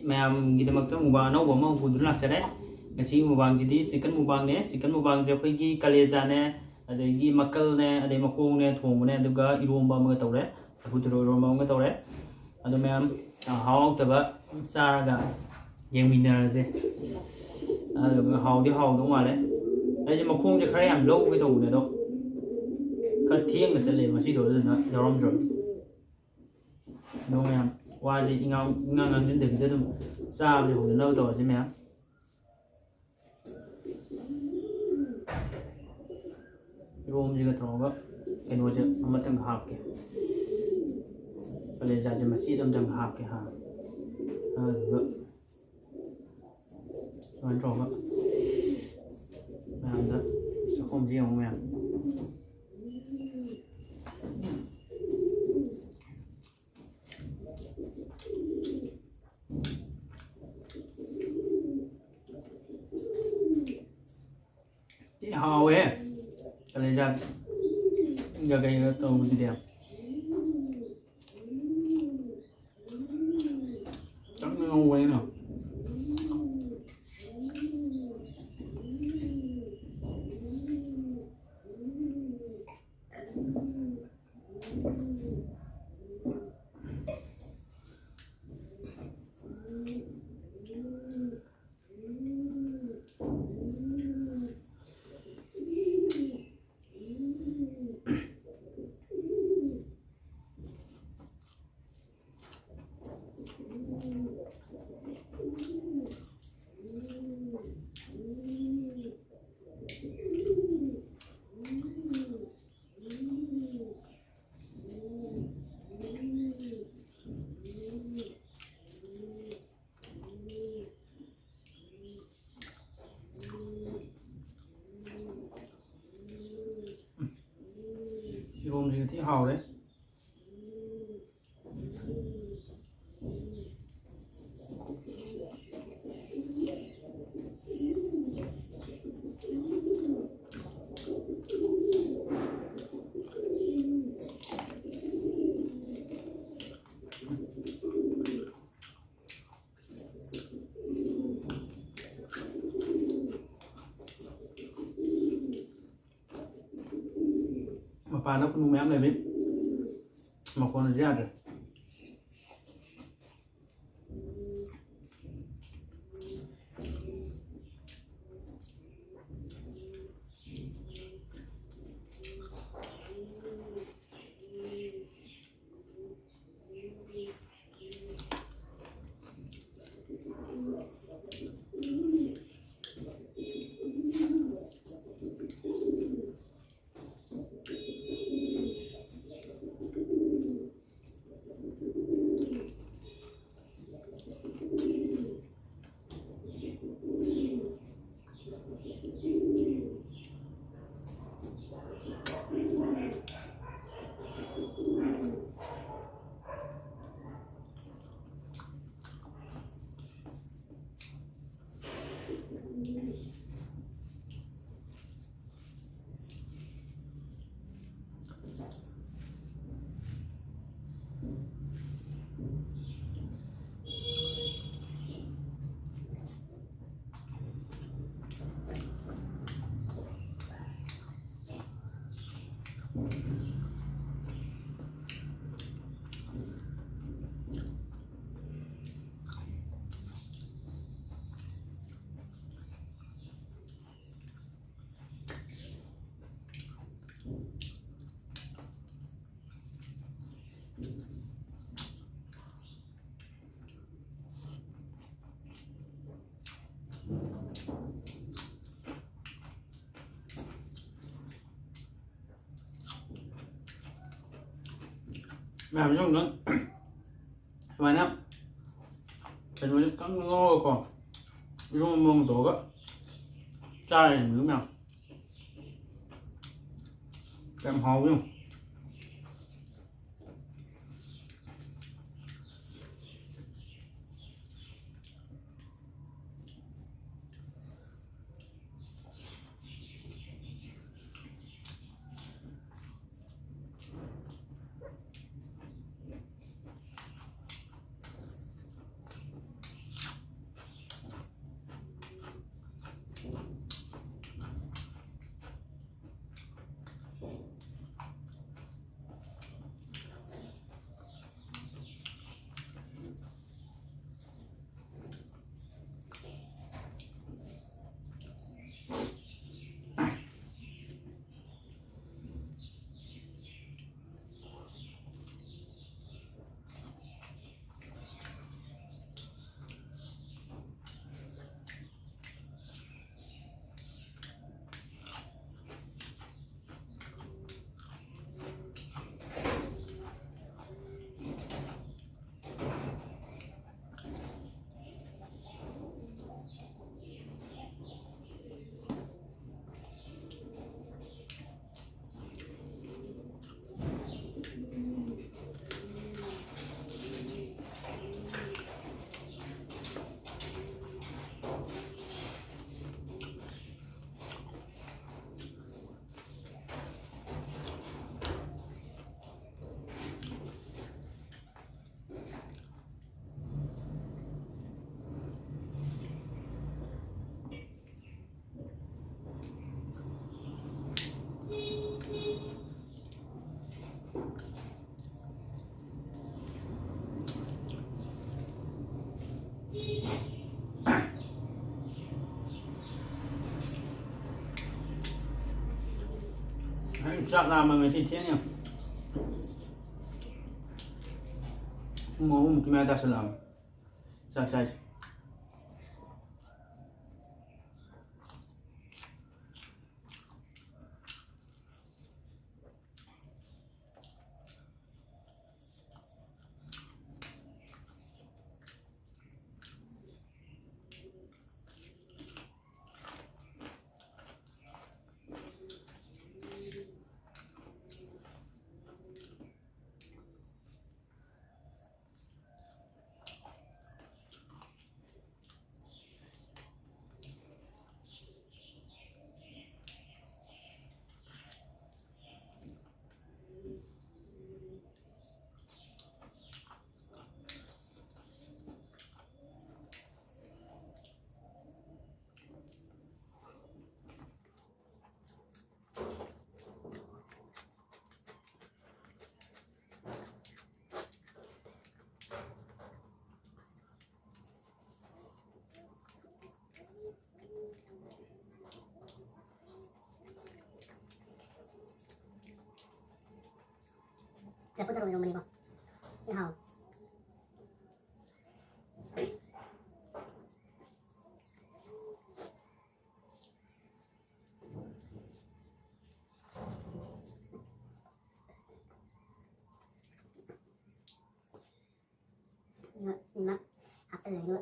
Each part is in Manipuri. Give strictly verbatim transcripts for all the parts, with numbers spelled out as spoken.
ꯃꯌꯥꯝꯒꯤꯗꯃꯛꯇ ꯃꯨꯕꯥꯡ ꯑꯅꯧꯕ ꯑꯃ ꯄꯨꯗꯨꯅ ꯂꯥꯛꯆꯔꯦ꯫ ꯉꯁꯤꯒꯤ ꯃꯨꯕꯥꯡꯁꯤꯗꯤ ꯆꯤꯛꯀꯟ ꯃꯨꯕꯥꯡꯅꯦ꯫ ꯆꯤꯛꯀꯟ ꯃꯨꯕꯥꯡꯁꯦ ꯑꯩꯈꯣꯏꯒꯤ ꯀꯂꯦꯖꯥꯅꯦ, ꯑꯗꯒꯤ ꯃꯀꯜꯅꯦ, ꯑꯗꯩ ꯃꯈꯣꯡꯅꯦ ꯊꯣꯡꯕꯅꯦ, ꯑꯗꯨꯒ ꯏꯔꯣꯝꯕ ꯑꯃꯒ ꯇꯧꯔꯦ꯫ ꯂꯐꯨ ꯊꯔꯣ ꯏꯔꯣꯝꯕ ꯑꯃꯒ ꯇꯧꯔꯦ꯫ ꯑꯗꯣ ꯃꯌꯥꯝ, ꯑ, ꯍꯥꯎ ꯍꯥꯎꯇꯕ ꯆꯥꯔꯒ ꯌꯦꯡꯃꯤꯟꯅꯔꯁꯦ꯫ ꯑꯗꯨꯒ ꯍꯥꯎꯗꯤ ꯍꯥꯎꯗꯧ ꯃꯥꯜꯂꯦ꯫ ꯑꯩꯁꯦ ꯃꯈꯣꯡꯁꯦ ꯈꯔ ꯌꯥꯝ ꯂꯧꯒꯦ ꯇꯧꯕꯅꯦ, ꯑꯗꯣ ꯈꯔ ꯊꯦꯡꯅ ꯆꯠꯂꯦ ꯉꯁꯤꯗꯣ, ꯑꯗꯨꯗꯨꯅ ꯂꯧꯔꯝꯗ꯭ꯔꯕ꯫ ꯑꯗꯣ ꯃꯌꯥꯝ, ꯋꯥꯁꯦ ꯏꯉꯥꯡ, ꯏꯉꯥꯡ ꯉꯥꯡꯁꯤꯟꯗꯕꯤꯗ ꯑꯗꯨꯝ ꯆꯥꯕꯁꯦ ꯍꯧꯅꯅꯕ ꯇꯧꯔꯁꯤ ꯃꯌꯥꯝ꯫ ꯏꯔꯣꯝꯁꯤꯒ ꯇꯧꯔꯒ ꯀꯩꯅꯣꯁꯦ ꯑꯃꯇꯪ ꯍꯥꯞꯀꯦ꯫ ꯀꯂꯦꯖꯥꯁꯦ ꯃꯆꯦꯠ ꯑꯃꯇꯪ ꯍꯥꯞꯀꯦ ꯍꯥꯟꯅ꯫ ꯑꯗꯨꯗꯨꯒ ꯁꯨꯃꯥꯏꯅ ꯇꯧꯔꯒ ꯃꯌꯥꯝꯗ ꯆꯥꯛꯈꯣꯝꯁꯦ ꯌꯦꯡꯉꯨ ꯃꯌꯥꯝ꯫ ꯊꯤ ꯍꯥꯎꯋꯦ꯫ ꯀꯂꯦꯖꯥꯒ ꯀꯩꯒ ꯇꯧꯕꯗꯨꯗꯤ꯫ ꯆꯪꯅ ꯉꯧꯕꯅꯤꯅ꯫ ꯏꯔꯣꯝꯁꯤꯒ ꯊꯤ ꯍꯥꯎꯔꯦ꯫ ꯃꯄꯥꯟꯗ ꯈꯨꯅꯨ ꯃꯌꯥꯝ ꯂꯩꯕꯩ ꯃꯈꯣꯟꯁꯨ ꯌꯥꯗ꯭ꯔꯦ꯫ ꯃꯌꯥꯝꯁꯨ ꯑꯝꯇꯪ ꯁꯨꯃꯥꯏꯅ ꯀꯩꯅꯣꯁꯦ ꯀꯪꯅ ꯉꯧꯔꯒꯀꯣ, ꯏꯔꯣꯟꯕ ꯑꯃ ꯇꯧꯔꯒ ꯆꯥꯔꯦ ꯃꯌꯥꯝ꯫ ꯌꯥꯝ ꯍꯥꯎꯋꯤ꯫ ꯆꯥꯛ ꯂꯥꯝꯕ ꯉꯁꯤ ꯊꯦꯡꯉꯦ꯫ ꯄꯨꯡ ꯑꯍꯨꯝꯃꯨꯛꯀꯤ ꯃꯌꯥ ꯇꯥꯁꯜꯂꯛꯑꯕ ꯆꯥꯛ ꯆꯥꯏꯁꯦ꯫ ꯂꯐꯨ ꯊꯔꯣ ꯏꯔꯣꯝꯕꯅꯤꯀꯣ꯫ ꯌꯥꯝ ꯍꯥꯎꯋꯦ꯫ ꯁꯤꯃ ꯍꯥꯞꯆꯤꯜꯂꯦ ꯑꯗꯨꯒ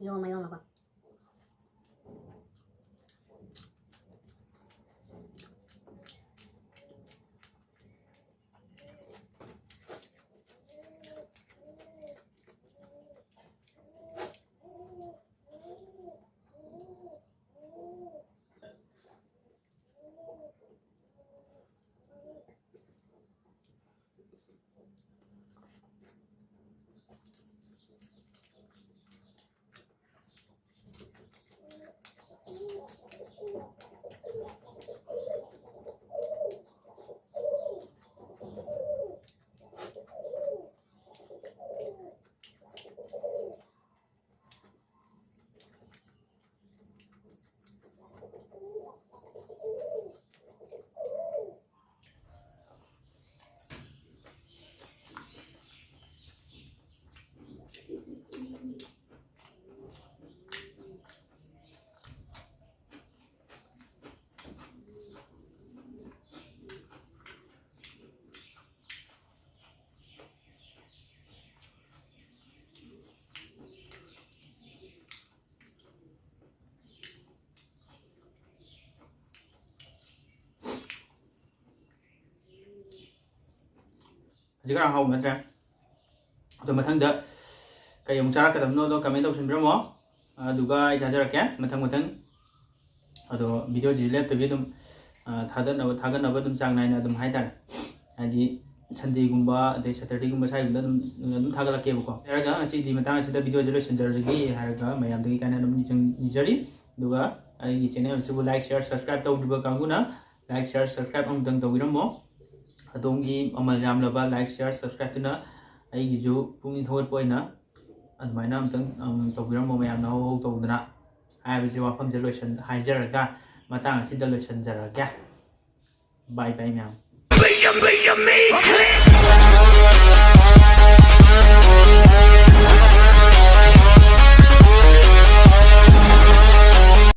ꯌꯣꯝꯃ ꯌꯣꯝꯃꯀꯣ꯫ ꯈꯔ ꯍꯥꯎꯕ ꯅꯠꯇ꯭ꯔꯦ꯫ ꯑꯗꯣ ꯃꯊꯪꯗ ꯀꯩ ꯑꯃꯨꯛ ꯆꯥꯔꯛꯀꯗꯕꯅꯣꯗꯣ comment ꯇꯧꯁꯤꯟꯕꯤꯔꯝꯃꯣ꯫ ꯑꯗꯨꯒ ꯑꯩ ꯆꯥꯖꯔꯛꯀꯦ ꯃꯊꯪ ꯃꯊꯪ꯫ ꯑꯗꯣ videoꯁꯤ ꯂꯦꯞꯇꯕꯤ ꯑꯗꯨꯝ, ꯑ, ꯊꯥꯒꯠꯅꯕ, ꯊꯥꯒꯠꯅꯕ ꯑꯗꯨꯝ ꯆꯥꯡ ꯅꯥꯏꯅ ꯑꯗꯨꯝ ꯍꯥꯏꯇꯥꯔꯦ꯫ ꯍꯥꯏꯗꯤ Sundayꯒꯨꯝꯕ ꯑꯗꯩ Saturdayꯒꯨꯝꯕ ꯁ꯭ꯋꯥꯏꯒꯨꯝꯕꯗ ꯑꯗꯨꯝ, ꯑꯗꯨꯝ ꯊꯥꯒꯠꯂꯛꯀꯦꯕꯀꯣ꯫ ꯍꯥꯏꯔꯒ ꯉꯁꯤꯗꯤ ꯃꯇꯥꯡ ꯑꯁꯤꯗ videoꯁꯦ ꯂꯣꯏꯁꯤꯟꯖꯔꯒꯦ ꯍꯥꯏꯔꯒ ꯃꯌꯥꯝꯗꯒꯤ ꯀꯥꯏꯅ ꯑꯗꯨꯝ ꯅꯤꯡꯁꯤꯡ-, ꯅꯤꯖꯔꯤ꯫ ꯑꯗꯨꯒ ꯑꯩꯒꯤ channel ꯑꯁꯤꯕꯨ like, share, subscribe ꯇꯧꯗ꯭ꯔꯤꯕ ꯀꯥꯡꯕꯨꯅ like, share, subscribe ꯑꯃꯨꯛꯇꯪ ꯇꯧꯕꯤꯔꯝꯃꯣ꯫ ꯑꯗꯣꯝꯒꯤ ꯃꯃꯜ ꯌꯥꯝꯂꯕ like, share, subscribeꯇꯨꯅ ꯑꯩꯒꯤꯁꯨ ꯄꯨꯛꯅꯤꯡ ꯊꯧꯒꯠꯄ ꯑꯣꯏꯅ ꯑꯗꯨꯃꯥꯏꯅ ꯑꯃꯨꯛꯇꯪ, ꯎꯝ, ꯇꯧꯕꯤꯔꯝꯃꯣ ꯃꯌꯥꯝꯅ ꯍꯧ ꯍꯧ ꯇꯧꯗꯅ꯫ ꯍꯥꯏꯕꯁꯤ ꯋꯥꯐꯝꯁꯦ ꯂꯣꯏꯁꯟ-, ꯍꯥꯏꯖꯔꯒ ꯃꯇꯥꯡ ꯑꯁꯤꯗ ꯂꯣꯏꯁꯟꯖꯔꯒꯦ꯫ Bye bye ꯃꯌꯥꯝ꯫